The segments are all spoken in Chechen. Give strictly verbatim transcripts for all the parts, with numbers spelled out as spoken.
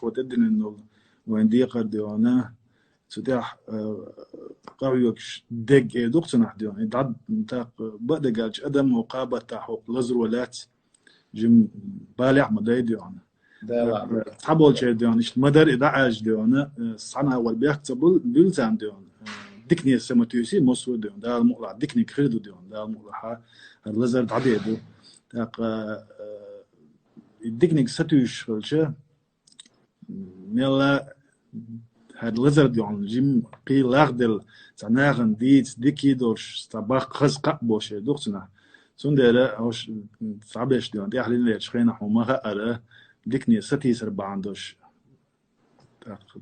хӀокхо тӀедиллина долу вайн декхар, дий хьона, цу тӀехь, э, къахьоьгуш дерг, э, ду-кх цунах, дий хьона. И дӀа, тӀаккха бакъдерг аьлча, адамо кхаа баттахь хӀокху лазаро лаьцна жимма балехь а ма дай, дий хьона. Цхьаболчеран, дий хьона, иштта ма-дарра и дӀаьлча, дий хьона, э, цхьана а вара бехк ца бу-, буьллу царна, дий хьона. Э, дикане са ма туьйсий массо а, дий хьона. Дала мукъалахь диканиг хир ду, дий хьона. Дала мукъалахь хӀара лазар дӀадер ду. ТӀаккха, э, и диканиг сатуьйсуш хилча, мелла хӀара лазар, дий хьона, жимма кхин лагӀделла, цхьа нахана дийца дика долуш, цхьа баккха хаза кхаъ болуш ду-кх цунах. Цундела хӀорш цхьаберш, дий хьона, тӀаьхьа леллачу хенахь хьуна ма хаьара, дикане сатийсар бахьана долуш тӀаккха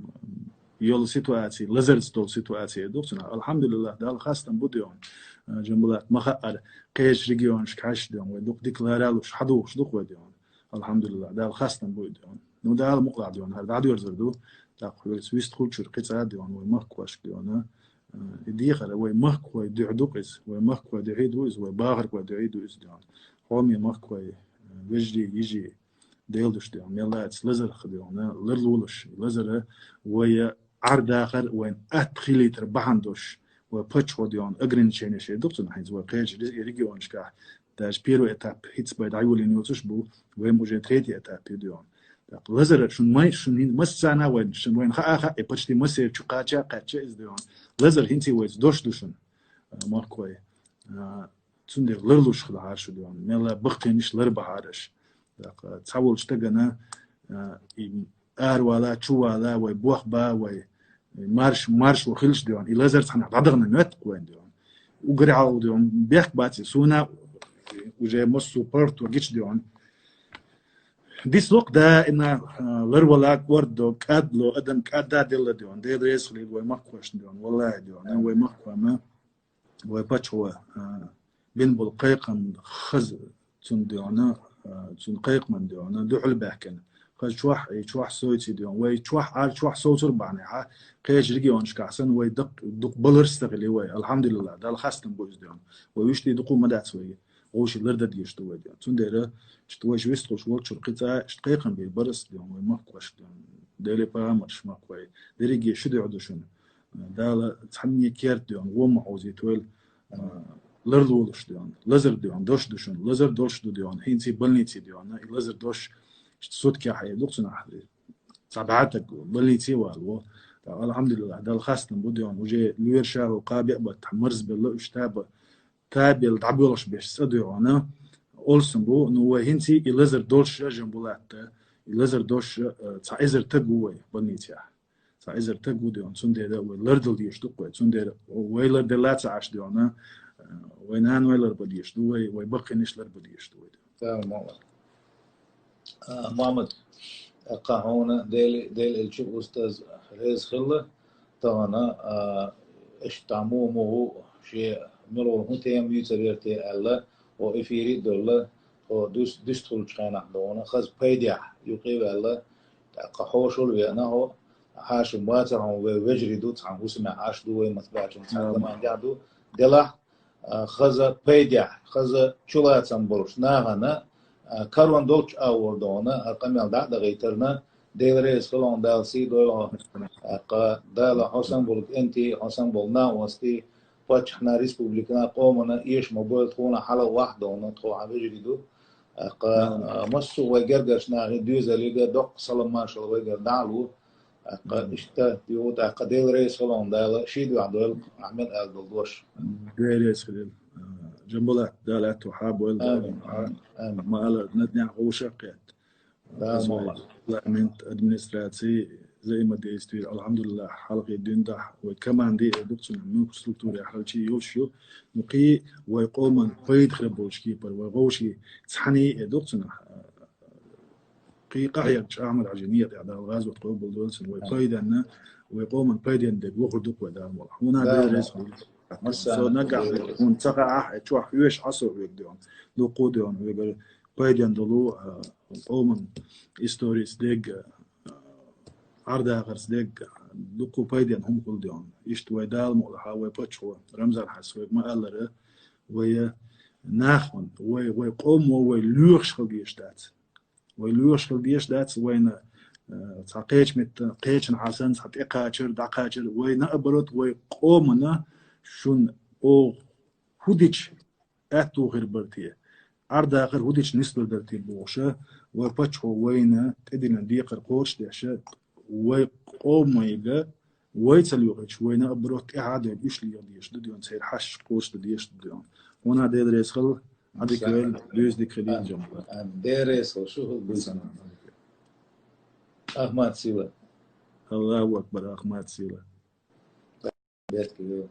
йолу ситуаций, лазарца долу ситуаций ду-кх цунах. Алхьамдулиллахь, Далла хастам бу, дий хьона. Жамбулат, ма хаьара, кхечу регионашка хьаьжча, дий хьона, вай дукха дика ларалуш, хьадогӀуш ду-кх вай, дий хьона. Алхьамдулиллахь, Далла хастам бу, дий хьона. Ну, Дала мукъалахь, дий хьона, хӀара дӀадоьрзур ду. ТӀаккха хӀинца вистхуьлучуьра кхин цкъа, дий хьона, вай махкахошка, дий хьона. И дехар вай махкахой дуьхьа ду-кх иза, вай махкахой дуьхьа ду иза, вай бахархой дуьхьа ду иза, дий хьона. Хьоме махкахой, вежарий, йижарий, Делан дуьхьа, дий хьона, мелла а цхьа лазарх, дий хьона, ларлолуш, лазар вай Ӏар-дахар вайна атта хилийтар бахьана долуш, вай паччахьо, дий хьона, ограниченеш эр ду-кх цунах, хӀинца вай кхечу ре-, регионашкахь, даже первый этап хӀинца бен дӀайолийна йоцуш бу, вайн уже третий этап ю, дий хьона. ТӀаккха лазар шуна май, шуна хӀинца массарна а вайна, шуна вайна хаа а хаьа, и почти массеран чу кхача а кхаьчна иза, дий хьона. Лазар хӀинца вайца дош ду шуна, а, махкахой. А, Цундела ларлуш хила хьара шу, дий хьона, мелла а баккхийнаш ларбахьара аша. ТӀаккха цхьаволчу стагана, а, и аравала, чувала, вай бохба, вай марш-, маршо хилча, дий хьона, и лазар цхьанхьа дӀадахана моьтту-кх вайна, дий хьона. Уггар хьалха, дий хьона, бехк бац и, суна уже массо а паргӀато гича, дий хьона. Дицло-кх даима, а, ларвала, кӀордо, кӀадло, адам кӀадда а делла, дий хьона, Дела реза хилийла вай махкахошна, дий хьона, валлахӀи, дий хьона, вай махкахой ма вай паччахьо, а, бина болу кхайкхам хаза цунна, дий хьона, а, цуьнан кхайкхамна, дий хьона, дуьхьал баьхкина. Хаза чохь, и чохь совций, дий хьона. Вай чохь, Ӏар чохь совцур бахьанехь, кхечу регионашкахь санна вай дакъ-, дукха баларш ца хили вай. Алхьамдулиллахь, Далла хастам бу иза, дий хьона. Вай вуьшта дукха ма дац вай. Вовшийн лардан дезаш ду вай, дий хьона. Цундела, иштта вайша вистхуьлуш волчуьра кхин цкъа, иштта кхайкхам бийр бара ас, дий хьона, вай махкахошка, дий хьона. Деле памарш махкахой. Дерриге ши дуьхьа ду шуна. Дала цхьанне керта, дий хьона, вон ма хьовзийта вайла, а, ларлолуш, дий хьона, лазар, дий хьона, дош ду шуна, лазар дош ду, дий хьона, хӀинца больници, дий хьона, и лазар дош, иштта суткехь хьайр ду-кх цунах, цхьа бӀе стаг больнице валаво. ТӀаккха, алхьамдулиллахь, Далла хастам бу, дий хьона, уже лоьраша хӀокху кхаа-биъ баттахь марзбелла уьш таба, табелла дӀабоьлхуш берш цӀа, дий хьона, олсам бу, ну, вай хӀинца и лазар долуш а, Жамбулат, и лазар долуш а, цхьа эзар стаг ву вай больницехь. Цхьа эзар стаг ву, дий хьона, цундела вай лардала дезаш ду-кх вай. Цундела вай ларделла ца Ӏаш, дий хьона, вай наной ларбан дезаш ду вай, вай баккхийнаш ларбан дезаш ду вай, дий хьона. Мухьаммад, а, Мухьаммад, кху хьуна Дели-, Делан элча устаз реза хилла, тахана, а, иштта муха-муха шен мила волу хӀун тема юьйцур яра те аьлла, хӀо эфире а довлла, хӀо дус-, дуьстхуьлучу хенахь, дий хьона, хаза пайдехь юкъе а ваьлла, тӀаккха хьошалла а веана хӀо, хьаша бацара хьуна вай вежарий ду, цхьана хӀусамехь Ӏаш ду вай, маца баьхча цхьана заманчохь ду, делахь, а, хаза пайдехь, хаза чулацам болуш нахана, а, карон долчу агӀор, дий хьона, хӀара къамел дӀа а дахийтарна, Дела реза хила хьуна, Дала сий дойла хьо, тӀаккха Дала хьо санна болу кӀентий, хьо санна болу накъостий, паччахьна, республикана, къомана эша ма бойла, тхуна хьала а вахь, дий хьона, тхо хьан вежарий ду. ТӀаккха, а, массо а вай гергарчу нахе, доьзале а доккха салам-маршалла вайгара дӀа а ло. ТӀаккха иштта ю, тӀаккха Дела реза хила хьуна, Дала ший дуьхьа дойла, Ахьмад аьлла долу дош. Дела реза хилийла. А, Жамбулат, Дала аьтту хьан а бойла, Дала хьан а. Амин. Ма-аллара, над-нехь вовшах а кхетта. Дала мукъ лахь. Парламент, администраций взаимодействие, алхьамдулиллахь, хьалхе дуьйна дахь вай команди а ду-кх цунах, муьлхха структуре хьалчи йолуш ю. Ну, кхин вай къоман пайда хир болчу кепара, вай вовшийн цхьаьний а ду-кх цунах. Кхин къахьегча Ахьмад-Хьаьжин некъа тӀехь Дала гӀазот къобал дойла цуьнан, вай пайданна, вай къоман пайденна дерг вохур ду-кх вай, Дала мукъ лахь. Хьуна а Дела реза хуьлда. Со нагахь хьуна ца хаахь, чохь хьоьжуш Ӏа со хьоьга, дий хьона. Дуккха а, дий хьона, вегара пайденна долу, а, къоман историца дерг, а, Ӏар-дахарца дерг, дуккха а пайденна хӀума хуьлу, дий хьона. Иштта вай Дала мукъ лахь, вай паччахьо, Рамзан-Хьаьжас вайга ма-аллара, вай нахана, вай, вай къомо вай лоьхуш хила дезаш дац. Вай лоьхуш хила дезаш дац, вайна Э, цхьа кхеча метта, кхечанхьа санна цхьа тӀекхачар, дӀакхачар, вай наоборот, вай къомана шун оха хӀу дича аьттув хир бар те, Ӏардахар хӀу дича нислур дар те бохуша, вай паччахьо вайна тӀедиллина декхар кхочушдеш, вай къомайга вай ца лоьхучу, вай наоборот тӀаьхьа а девлла, уьш леха дезаш ду дуьйна, церан хьашт кхочушдан дезаш ду дуьйна. Вуна Дела реза хуьлда, Ӏадика вел, дуьйцу дика хилийла, жамаӀат. Дела реза хуьлда, шу хӀу буьйсанна. Ахмат сила. Аллаху акбар, Ахмат сила. Бетка вел.